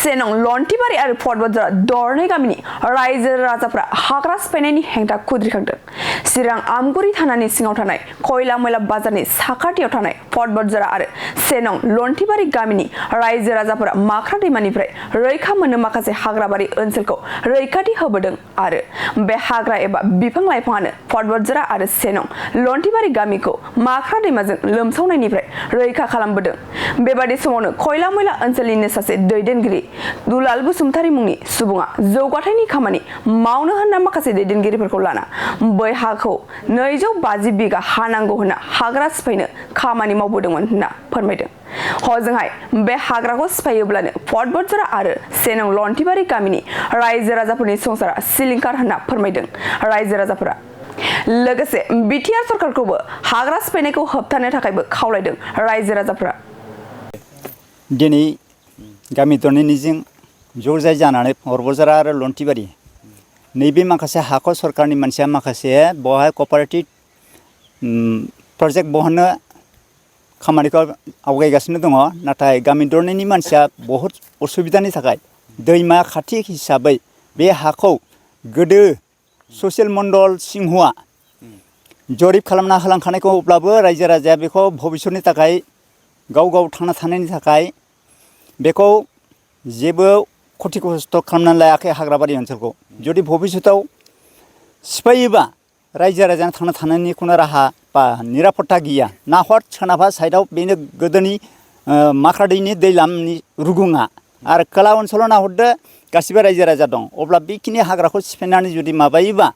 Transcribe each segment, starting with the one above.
सेनं लन्टिबारि आरो फटबाजार दरनै गामिनि रायजो राजाफ्रा हाग्रा सिफायनायनि हेंथा खुद्रिखांदों। चिरां आमगुरि थानानि सिङाव थानाय खयला मैला बाजारनि साखाथियाव थानाय फटबाजार आरो सेनं लन्टिबारि गामिनि रायजो राजाफोरा माख्रा दैमानिफ्राय रैखा मोननो माखासे हाग्राबारि ओनसोलखौ रैखाथि होबोदों आरो बे हाग्रा एबा बिफां लाइफाङानो फटबाजार आरो सेनं लन्टिबारि गामिखौ माख्रा दैमाजों लोमसावनायनिफ्राय रैखा खालामबोदों। बेबादि समावनो खयला मैला ओनसोलनिनो सासे दैदेनगिरि दुलाल बसुमतारी मुंनि सुबुङा जौगाथायनि खामानि मावनो होनना माखासे दैदेनगिरिफोरखौ लाना बै हाखौ 250 बिगा हा नांगौ होनना हाग्रा सिफायनो खामानि मावबोदोंमोन होनना फोरमायदों। हजोंहाय बे हाग्राखौ सिफायोब्लानो फटबाजार आरो सेनं लन्टिबारि गामिनि रायजो राजाफोरनि संसारा सिलिंखार होनना फोरमायदों रायजो राजाफोरा। लोगोसे बिटिआर सरकारखौबो हाग्रा सिफायनायखौ होबथानो थाखायबो खावलायदों रायजो राजाफोरा। दिनै गामि दरनैनिजों ज' जाय जानानै फटबाजार आरो लन्टिबारि नैबे माखासे हाखौ सरकारनि मानसिया माखासे बहाय कपारेटिभ प्रजेक्ट बहननो खामानिखौ आवगायगासिनो दङ। नाथाय गामि दरनैनि मानसिया बहुत असुबिदानि थाखाय दैमा खाथि हिसाबै बे हाखौ गोदो ससियेल मण्डल सिंहआ जरिब खालामना होलांखानायखौ अब्लाबो रायजो राजाया बेखौ भबिष्यतनि थाखाय गाव थांना थानायनि थाखाय बेखौ जेबो खथि खस्थ' खालामनानै लायाखै हाग्राबारि ओनसोलखौ। जुदि भबिष्यताव सिफायोबा रायजो राजानो थांना थानायनि खुनु राहा बा निरापत्ता गैया। नाहर सोनाबहा साइडआव बेनो गोदोनि माख्रा दैनि दैलामनि रुगुङा आरो खोला ओनसोलाव नाहरदो गासिबो रायजो राजा दं। अब्ला बेखिनि हाग्राखौ सिफायनानै जुदि माबायोबा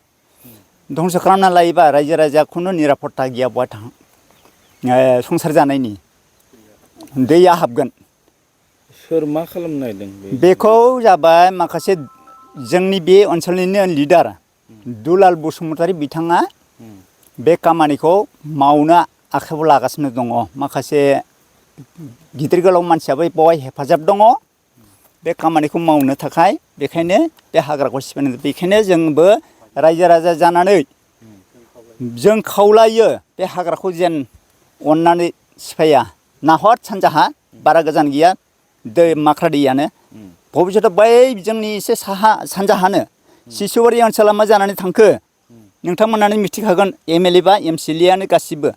धंस खालामना लायोबा रायजो राजाया खुनु निरापत्ता गैया बहा संसार जानायनि दैया हाबगोन। सोर मा खालामनो नागिरदों बेखौ जाबाय माखासे जोंनि बे ओनसोलनिनो लिडार दुलाल बसुमतारी बिथाङा बे खामानिखौ मावनो आखायाव लागासिनो दङ। माखासे गिदिर गोलाव मानसियाबो बेवहाय हेफाजाब दङ बे खामानिखौ मावनो थाखाय। बेखायनो बे हाग्राखौ सिफायनो बेखायनो जोंबो रायजो राजा जानानै जों खावलायो बे हाग्राखौ जेन अननानै सिफाया। नाहर सानजाहा बारा गोजान गैया दै माख्रा दैयानो। भबिष्यताव बै जोंनि एसे साहा सानजाहानो सिसुवारि ओनसोला मा जानानै थांखो नोंथांमोनानो मिथिखागोन। एमएलए बा एमसिएलएआनो गासिबो।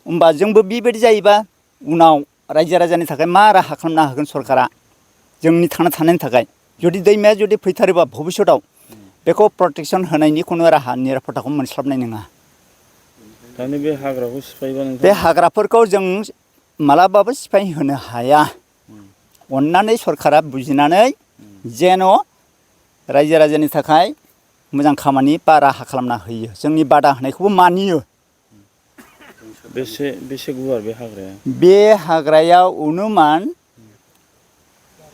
होमबा जोंबो बेबायदि जायोबा उनाव रायजो राजानि थाखाय मा राहा खालामनो हागोन सरकारा जोंनि थांना थानायनि थाखाय। जुदि दैमाया जुदि फैथारोबा भबिष्यताव बेखौ प्रटेकसन होनायनि खुनु राहा निरापत्ताखौ मोनस्लाबनाय नङा। दानि बे हाग्राखौ सिफायबा बे हाग्राफोरखौ जों मालाबाबो सिफाय होनो हाया। अननानै सरकारा बुजिनानै जेन' रायजो राजानि थाखाय मोजां खामानि बा राहा खालामना होयो। जोंनि बादा होनायखौबो मानियो। बेसे गुवार बे हाग्राया? बे हाग्रायाव अनुमान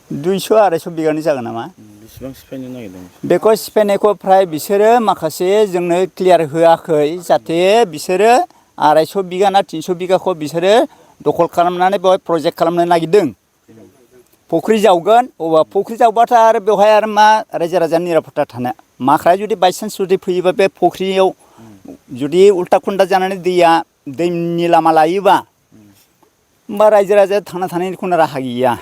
200-250 बिगानि जागोन नामा। बेसेबां सिफायनो नागिरदों? बेखौ सिफायनायखौ फ्राय बिसोरो माखासे जोंनो क्लियार होआखै। जाहाथे बिसोरो 250 बिगा ना 300 बिगाखौ बिसोरो दखल खालामनानै बेवहाय प्रजेक्ट खालामनो नागिरदों। फुख्रि जावगोन। अबा फुख्रि जावबाथाय आरो बेवहाय आरो मा रायजो राजानि निरापत्ता थानो। माख्राया जुदि बायसान्स जुदि फैयोबा बे फुख्रियाव जुदि उल्टा खुन्दा जानानै दैया दैनि लामा लायोबा होमबा रायजो राजाया थांना थानायनि खुनु राहा गैया।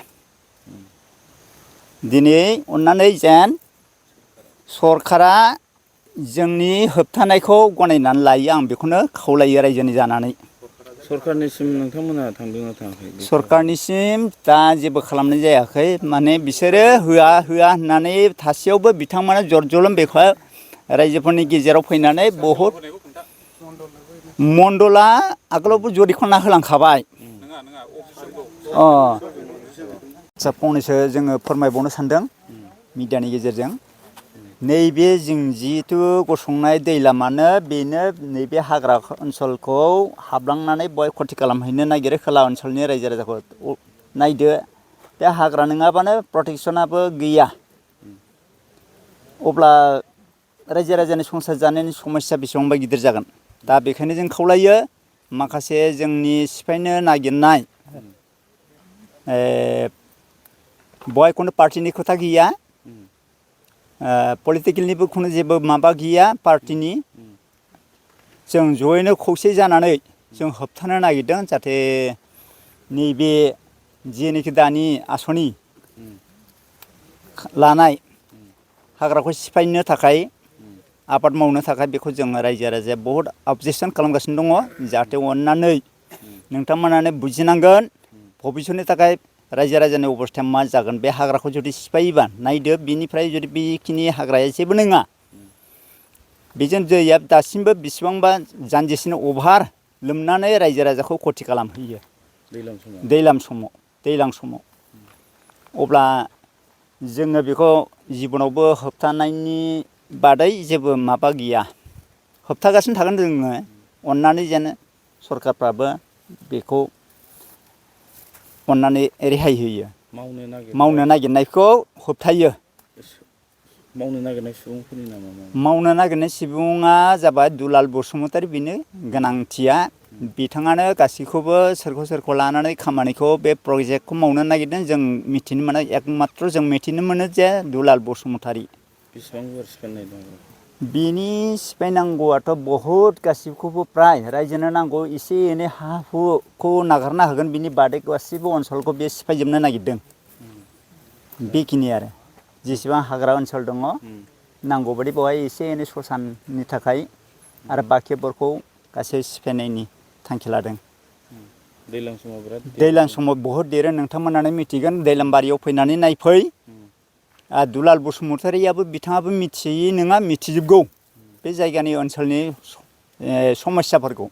दिनै अननानै जेन सरकारा जोंनि होबथानायखौ गनायनानै लायो आं बेखौनो खावलायो रायजोनि जानानै। सरकारनिसिम नोंथांमोना थांदोंना थाङाखै? सरकारनिसिम दा जेबो खालामनाय जायाखै। माने बिसोरो होआ होननानै थासेयावबो बिथांमोना जर जलम बेखौ रायजोफोरनि गेजेराव फैनानै बहुद मण्डला आगोलावबो जरिखना होलांखाबाय। आदसा फंनैसो जोङो फोरमायबावनो सानदों मिडियानि गेजेरजों। नैबे जों जिहेथु गसंनाय दै लामानो बेनो नैबे हाग्रा ओनसोलखौ हाबलांनानै बय खथि खालामहैनो नागिरो खोला ओनसोलनि रायजो राजाखौ। नायदो बे हाग्रा नङाबानो प्रटेकसनाबो गैया। अब्ला रायजो राजानि संसार जानायनि समस्या बेसेबांबा गिदिर जागोन। दा बेखायनो जों खावलायो माखासे जोंनि सिफायनो नागिरनाय बहाय खुनु पार्टिनि खोथा गैया। पलिटिकेलनिबो खुनु जेबो माबा गैया पार्टिनि। जों जयैनो खौसे जानानै जों होबथानो नागिरदों जाहाथे नैबे जेनोखि दानि आसनि लानाय हाग्राखौ सिफायनो थाखाय आबाद मावनो थाखाय बेखौ जोङो रायजो राजाया बहुद अबजेक्सन खालामगासिनो दङ जाहाथे अननानै नोंथांमोनानो बुजिनांगोन भबिष्यतनि थाखाय रायजो राजानि अबस्थाया मा जागोन बे हाग्राखौ जुदि सिफायोबा नायदो बिनिफ्राय जुदि बेखिनि हाग्राया जेबो नङा बेजों दैया दासिमबो बेसेबांबा जानजिसिनो अभार लोमनानै रायजो राजाखौ खथि खालामहैयो दैज्लां समाव अब्ला जोङो बेखौ जिबनावबो होबथानायनि बादै जेबो माबा गैया होबथागासिनो थागोन जोङो अननानै जेन सरकारफ्राबो बेखौ अननानै रेहाय होयो मावनो नागिरनायखौ होबथायो मावनो नागिरनाय सुबुंफोरनि नामा मावनो नागिरनाय सुबुङा जाबाय दुलाल बसुमतारी बेनो गोनांथिया बिथाङानो गासैखौबो सोरखौ लानानै खामानिखौ बे प्रजेक्टखौ मावनो नागिरदों जों मिथिनो मोनो एकमात्र जों मिथिनो मोनो जे दुलाल बसुमतारी बेसेबां गुवार सिफायनाय दं बिनि सिफायनांगौआथ' बहुद गासिबखौबो फ्राय रायजोनो नांगौ एसे एनै हा हुखौ नागारना होगोन बिनि बादै गासिबो ओनसोलखौ बे सिफायजोबनो नागिरदों बेखिनि आरो जेसेबां हाग्रा ओनसोल दङ नांगौबादि बेवहाय एसे एनै ससाननि थाखाय आरो बाखिफोरखौ गासै सिफायनायनि थांखि लादों दैज्लां समाव बहुद देरो नोंथांमोनानो मिथिगोन दैलामबारियाव फैनानै नायफै दुलाल बसुमतारीयाबो बिथाङाबो मिथियै नङा मिथिजोबगौ बे जायगानि ओनसोलनि समस्याफोरखौ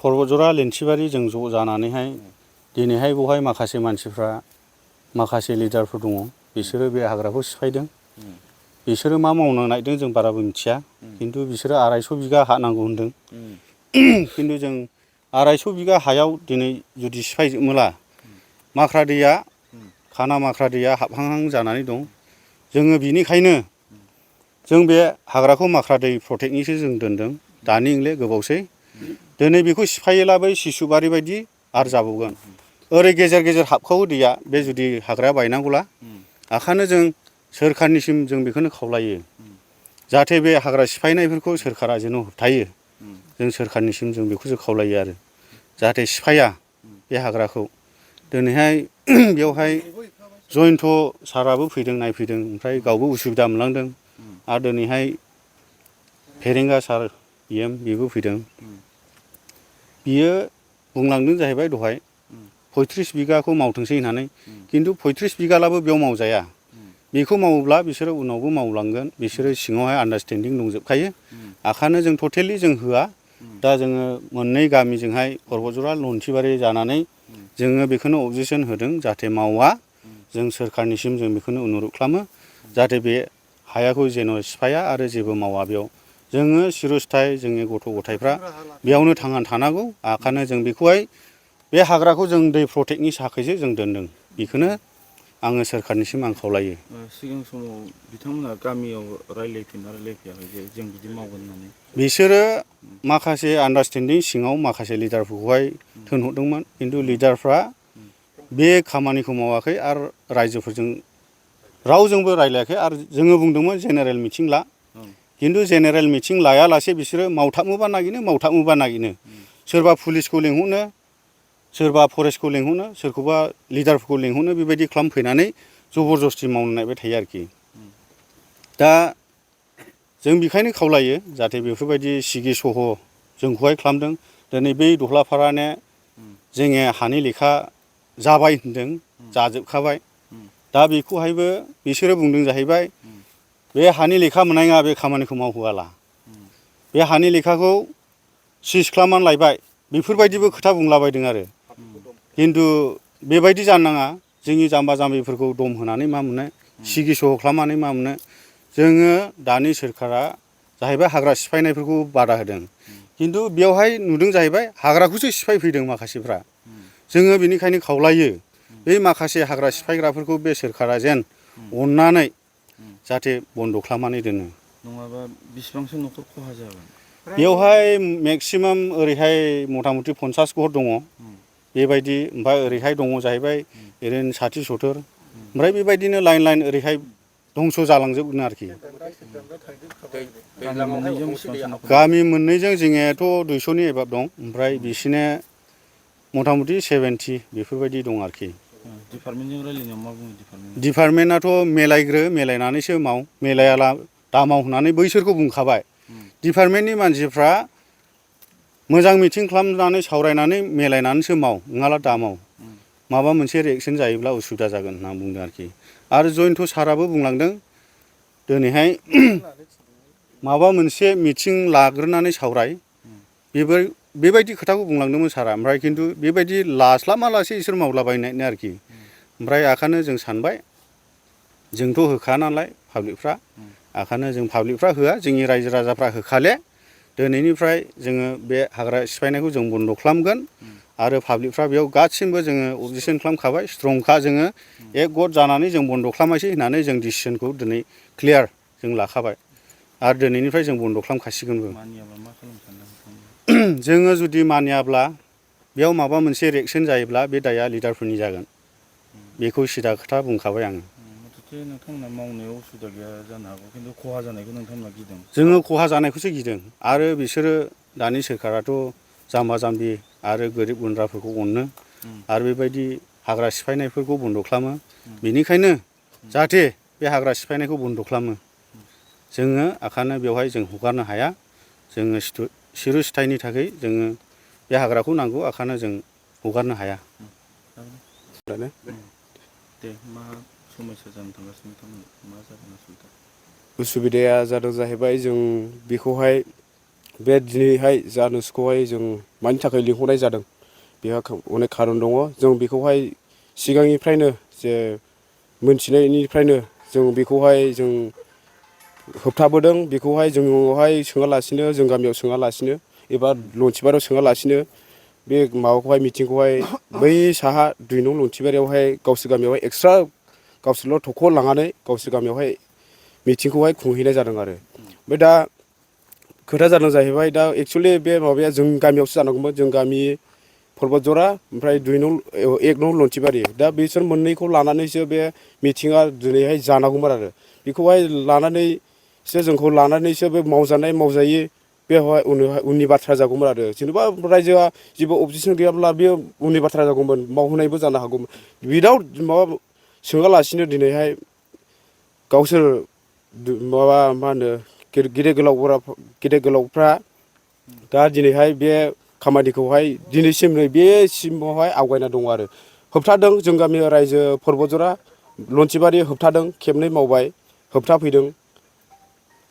पर्बतजरा लेन्थिबारि जों ज' जानानैहाय दिनैहाय बेवहाय माखासे मानसिफ्रा माखासे लिडारफोर दङ बिसोरो बे हाग्राखौ सिफायदों बिसोरो मा मावनो नागिरदों जों बाराबो मिथिया खिन्थु बिसोरो 250 बिगा हा नांगौ होनदों खिन्थु जों 250 बिगा हायाव दिनै जुदि सिफायजोबोला माख्रा दैया खाना माख्रा दैया हाबहांहां जानानै दं जोङो बिनिखायनो जों बे हाग्राखौ माख्रा दै प्रटेक्टनिसो जों दोनदों दानि इंले गोबावसै दिनै बेखौ सिफायोला बै सिसुबारि बायदि आरो जाबावगोन ओरै गेजेर गेजेर हाबखावो दैया बे जुदि हाग्राया बायनांगौला ओंखायनो जों सोरखारनिसिम जों बेखौनो खावलायो जाहाथे बे हाग्रा सिफायनायफोरखौ सोरखारा जेन' होबथायो जों सोरखारनिसिम जों बेखौसो खावलायो आरो जाहाथे सिफाया बे हाग्राखौ दिनैहाय बेवहाय जयन्त साराबो फैदों नायफैदों ओमफ्राय गावबो उसुबिदा मोनलांदों आरो दिनैहाय फेरेंगा सार बेबो फैदों बियो बुंलांदों जाहैबाय दहाय 35 बिगाखौ मावथोंसै होननानै खिन्थु 35 बिगालाबो बेयाव मावजाया बेखौ मावोब्ला बिसोरो उनावबो मावलांगोन बिसोरो सिङावहाय आन्डारस्टेन्डिं दंजोबखायो ओंखायनो जों टटेलि जों होआ दा जोङो मोननै गामिजोंहाय पर्बतजरा लन्थिबारि जानानै जोङो बेखौनो अबजेक्सन होदों जाहाथे मावा जों सोरखारनिसिम जों बेखौनो अनुरद खालामो जाहाथे बे हायाखौ जेन' सिफाया आरो जेबो मावा बेयाव जोङो सिरस्थाय जोंनि गथ' गथायफ्रा बेयावनो थांनानै थानांगौ ओंखायनो जों बेखौहाय बे हाग्राखौ जों दै प्रटेक्टनि थाखायसो जों दोनदों बेखौनो आङो सोरखारनिसिम आं खावलायो सिगां समाव बिथांमोना गामियाव रायलायफैयाखै जे जों बिदि मावगोन होननानै बिसोरो माखासे आन्डारस्टेन्डिं सिङाव माखासे लिडारफोरखौहाय थिनहरदोंमोन खिन्थु लिडारफ्रा बे खामानिखौ मावाखै आरो रायजोफोरजों रावजोंबो रायलायाखै आरो जोङो बुंदोंमोन जेनेरेल मिटिं ला खिन्थु जेनेरेल मिटिं लायालासे बिसोरो मावथाबनोबा नागिरो सोरबा पुलिसखौ लिंहरनो सोरबा फरेस्टखौ लिंहरनो सोरखौबा लिडारफोरखौ लिंहरनो बेबायदि खालामफैनानै जबरदस्ति मावनो नागिरबाय थायो आरोखि दा जों बेखायनो खावलायो जाहाथे बेफोरबायदि सिगि सह जोंखौहाय खालामदों दिनै बै दहलाफाराने जोङो हानि लेखा जाबाय होनदों जाजोबखाबाय दा बेखौहायबो बिसोरो बुंदों जाहैबाय बे हानि लेखा मोननाय नङा बे खामानिखौ मावहोआला बे हानि लेखाखौ सिज खालामनानै लायबाय बेफोरबायदिबो खोथा बुंलाबायदों आरो खिन्थु बेबायदि जानो नाङा जोंनि जाम्बा जाम्बिफोरखौ दम होनानै मा मोननो सिगि सह खालामनानै मा मोननो जोङो दानि सोरखारा जाहैबाय हाग्रा सिफायनायफोरखौ बादा होदों खिन्थु बेवहाय नुदों जाहैबाय हाग्राखौसो सिफायफैदों माखासेफ्रा जोङो बेनिखायनो खावलायो बे माखासे हाग्रा सिफायग्राफोरखौ बे सोरखारा जेन अननानै जाहाथे बन्द' खालामनानै दोनो नङाबा बेसेबांसो न'खर खहा जागोन बेवहाय मेक्सिमाम ओरैहाय मथा मथि 50 घर दङ बेबायदि ओमफ्राय ओरैहाय दङ जाहैबाय ओरैनो 60-70 ओमफ्राय बेबायदिनो लाइन लाइन ओरैहाय धंस जालांजोबगोन आरोखि गामि मोननैजों जोंनियाथ' 200नि एबाब दं ओमफ्राय बिसिना मथा मथि 70 बेफोरबायदि दं आरोखि डिपार्टमेन्टजों रायलायनायाव मा बुङो डिपार्टमेन्ट? डिपार्टमेन्टआथ' मेलायग्रो मेलायनानैसो माव मेलायाला दा माव होननानै बैसोरखौ बुंखाबाय। डिपार्टमेन्टनि मानसिफ्रा मोजां मिटिं खालामनानै सावरायनानै मेलायनानैसो माव नङाला दा माव माबा मोनसे रिएक्सन जायोब्ला उसुबिदा जागोन होनना बुंदों आरोखि। आरो जयन्त साराबो बुंलांदों दिनैहाय माबा मोनसे मिटिं लाग्रोनानै सावराय बेबायदि खोथाखौ बुंलांदोंमोन सारा। ओमफ्राय खिन्थु बेबायदि लास्लाबालासे इसोर मावलाबायनायनो आरोखि। ओमफ्राय आखानो जों सानबाय जोंथ' होखा नालाय पाब्लिकफ्रा आखानो जों पाब्लिकफ्रा होआ जोंनि रायजो राजाफ्रा होखाले दिनैनिफ्राय जोङो बे हाग्रा सिफायनायखौ जों बन्द' खालामगोन। आरो पाब्लिकफ्रा बेयाव गासिमबो जोङो अबजेक्सन खालामखाबाय स्ट्रंखा जोङो एक गट जानानै जों बन्द' खालामासै होननानै जों डिसिसनखौ दिनै क्लियार जों लाखाबाय आरो दिनैनिफ्राय जों बन्द' खालामखासिगोनबो। मानियाबा मा खालामनो सानदों? जोङो जुदि मानियाब्ला बेयाव माबा मोनसे रिएक्सन जायोब्ला बे दाया लिडारफोरनि जागोन बेखौ सिदा खोथा बुंखाबाय आङो। मथथे नोंथांमोना मावनायाव उसुबिदा गैया जानो हागौ खिन्थु खहा जानायखौ नोंथांमोना गिदों। जोङो खहा जानायखौसो गिदों। आरो बिसोरो दानि सोरखाराथ' जाम्बा जाम्बि आरो गोरिब गुन्द्राफोरखौ अनो आरो बेबायदि हाग्रा सिफायनायफोरखौ बन्द' खालामो। बेनिखायनो जाहाथे बे हाग्रा सिफायनायखौ बन्द' खालामो जोङो आखानो बेवहाय जों हगारनो हाया। जोङो सिरु सिथायनि थाखाय जोङो बे हाग्राखौ नांगौ आखानो जों हगारनो हाया। दे मा समस्या जानो थांगासिनो नोंथांमोना मा जागोन उसुबिदा? उसुबिदाया जादों जाहैबाय जों बेखौहाय बे दिनैहाय जा नुसखौहाय जों मानि थाखाय लिंहरनाय जादों बेहा अनेक खारन दङ। जों बेखौहाय सिगांनिफ्रायनो जे मोनथिनायनिफ्रायनो जों बेखौहाय जों होबथाबोदों। बेखौहाय जोंनावहाय सोङालासिनो जों गामियाव सोङालासिनो एबा लन्थिबारियाव सोङालासिनो बे माबाखौहाय मिटिंखौहाय बै साहा 2 नं लन्थिबारियावहाय गावसोर गामियावहाय एक्सट्रा गावसोरल' थख' लांनानै गावसोर गामियावहाय मिटिंखौहाय खुंहैनाय जादों आरो। ओमफ्राय दा खोथा जादों जाहैबाय दा एक्सुवेलि बे माबाया जों गामियावसो जानांगौमोन। जों गामि परबतजरा ओमफ्राय 1 नं लन्थिबारि दा बिसोर मोननैखौ लानानैसो बे मिटिङा दिनैहाय जानांगौमोन आरो। बेखौहाय लानानैसो जोंखौ लानानैसो बे मावजानाय मावजायि बेवहाय उननि बाथ्रा जागौमोन आरो। जेनेबा रायजोआ जेबो अबजेक्सन गैयाब्ला बे उननि बाथ्रा जागौमोन मावहोनायबो जानो हागौमोन। उइदाउट माबा सोङालासिनो दिनैहाय गावसोर माबा मा होनो गेदेर गोलावफ्रा दा दिनैहाय बे खामानिखौहाय दिनैसिम बेसिमावहाय आवगायना दङ आरो। होबथादों जों गामि रायजो परबतजरा लन्थिबारि होबथादों खेबनै मावबाय होबथाफैदों।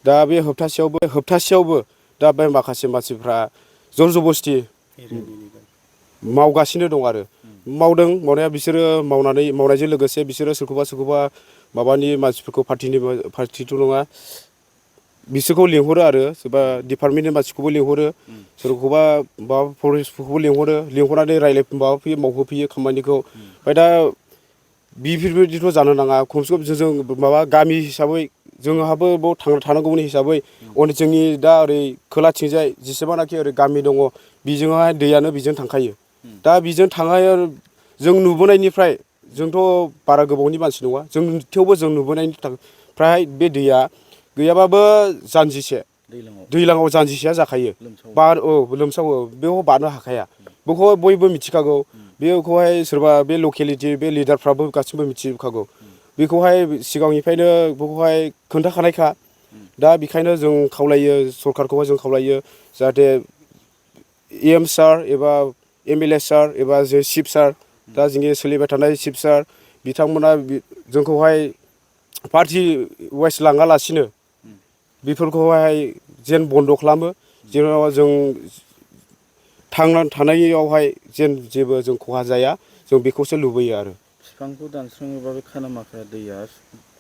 दा बे होबथासेयावबो दा बे माखासे मानसिफ्रा जर जबस्थि मावगासिनो दं आरो। मावदों मावनाया बिसोरो मावनायजों लोगोसे बिसोरो सोरखौबा माबानि मानसिफोरखौ पार्टिथ' नङा बिसोरखौ लिंहरो आरो सोरबा डिपार्टमेन्टनि मानसिखौबो लिंहरो सोरखौबा माबा फरेस्टफोरखौबो लिंहरनानै माबाफैयो मावहोफैयो खामानिखौ। ओमफ्राय दा बेफोरबायदिथ' जानो नाङा। खमसे खम जों माबा गामि हिसाबै जोंहाबो बाव थानांगौनि हिसाबै जोंनि दा ओरै खोलाथिंजाय जेसेबांनाखि ओरै गामि दङ बेजोंहाय दैयानो बेजों थांखायो। दा बेजों थांनाय जों नुबोनायनिफ्राय जोंथ' बारा गोबावनि मानसि नङा जों थेवबो जों नुबोनायनि फ्राय बे दैया गैयाबाबो जानजिसे दैज्लाङाव जानजिसेया जाखायो। लोमसावो बेयाव बारनो हाखाया। बेखौ बयबो मिथिखागौ। बेखौहाय सोरबा बे लकेलिटि बे लिडारफ्राबो गासिबो मिथिजोबखागौ। बेखौहाय सिगांनिफ्रायनो बेखौहाय खोन्थाखानायखा। दा बेखायनो जों खावलायो सरखारखौहाय जों खावलायो जाहाथे EM सार एबा MLA सार एबा जे चिफ सार दा जोंनि सोलिबाय थानाय चिफ सार बिथांमोना जोंखौहाय पार्टि वाइस लाङालासिनो बेफोरखौहाय जेन बन्द' खालामो। जेराव जों थांनानै थानायावहाय जेन जेबो जों खहा जाया जों बेखौसो लुबैयो आरो। बिफांखौ दानस्राङोबा बे खानामाखाया दैया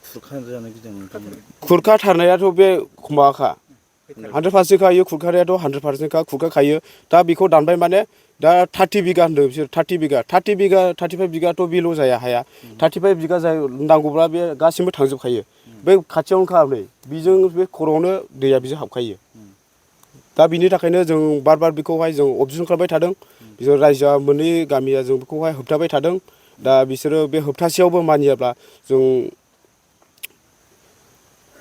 खुरखा जानो गिदों नोंथांमोन? खुरखाथारनायाथ' बे माबाखा 100%खा इयो खुरखानायाथ' 100%खा खुरखाखायो। दा बेखौ दानबाय माने दा 30 बिगा होनदों बिसोर 30 बिगा 35 बिगाथ' बेल' जाया हाया। 35 बिगा नांगौब्ला बे गासिबो थांजोबखायो। बे खाथियावनोखा नै बेजों बे खर'आवनो दैया बेजों हाबखायो। दा बिनि थाखायनो जों बार बेखौहाय जों अबजेक्सन खालामबाय थादों। बिसोर रायजोआ मोननै गामिया जों बेखौहाय होबथाबाय थादों। दा बिसोरो बे होबथासेयावबो मानियाब्ला जों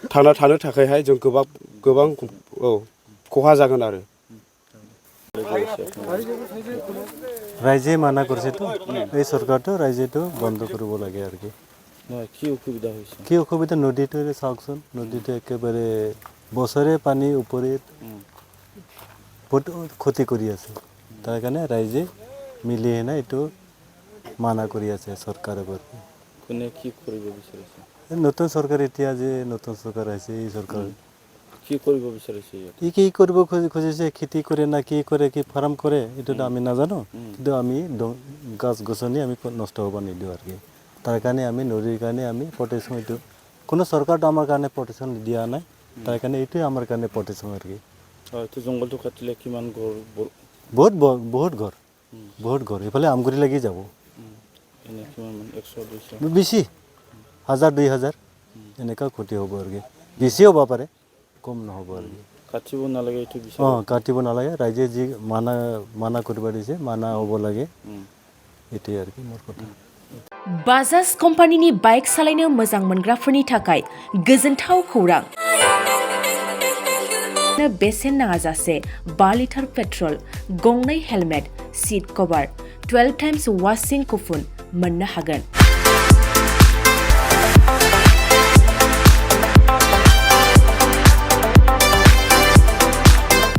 थांना थानो थाखायहाय जों गोबां खहा जागोन आरो। ৰাইজে মানা কৰিছে তো এই চৰকাৰটো ৰাইজেটো বন্ধ কৰিব লাগে আৰু কি নহয় কি অসুবিধা হৈছে কি অসুবিধা নদীটো চাওকচোন নদীটো একেবাৰে বছৰে পানী ওপৰত বহুত ক্ষতি কৰি আছে তাৰ কাৰণে ৰাইজে মিলি হেনে এইটো মানা কৰি আছে চৰকাৰে কোনে কি কৰিব বিচাৰিছে নতুন চৰকাৰ এতিয়া যে নতুন চৰকাৰ আহিছে এই চৰকাৰ কি কৰিব বিচাৰিছে ইয়াত কি কৰিব খুজিছে খেতি কৰে না কি কৰে কি ফাৰ্ম কৰে এইটোতো আমি নাজানো কিন্তু আমি গছ গছনি আমি নষ্ট হ'ব নিদিওঁ আৰু কি তাৰ কাৰণে আমি নদীৰ কাৰণে আমি প্ৰটেকশ্যন এইটো কোনো চৰকাৰটো আমাৰ কাৰণে প্ৰটেকশ্যন দিয়া নাই তাৰ কাৰণে এইটোৱে আমাৰ কাৰণে প্ৰটেকশ্যন আৰু কি এইটো জংঘলটো কাটিলে কিমান ঘৰ বহুত ঘৰ এইফালে আমগুৰি লাগি যাব এনে কিমান 100 200 বেছি 1000 2000 এনেকুৱা ক্ষতি হ'ব আৰু কি বেছি হ'ব পাৰে কম নহ'ব আৰু কি কাটিব নালাগে এইটো কাটিব নালাগে ৰাইজে যি মানা কৰিব দিছে মানা হ'ব লাগে এইটোৱে আৰু কি মোৰ কথা बाजाज कम्पानिनि बाइक सालायनो मोजां मोनग्राफोरनि थाखाय गोजोनथाव खौरां बेसेन नाङाजासे 5 लिटार पेट्रल गंनै हेलमेट सीट कभार 12 टाइम्स वाशिं कुपन मोननो हागोन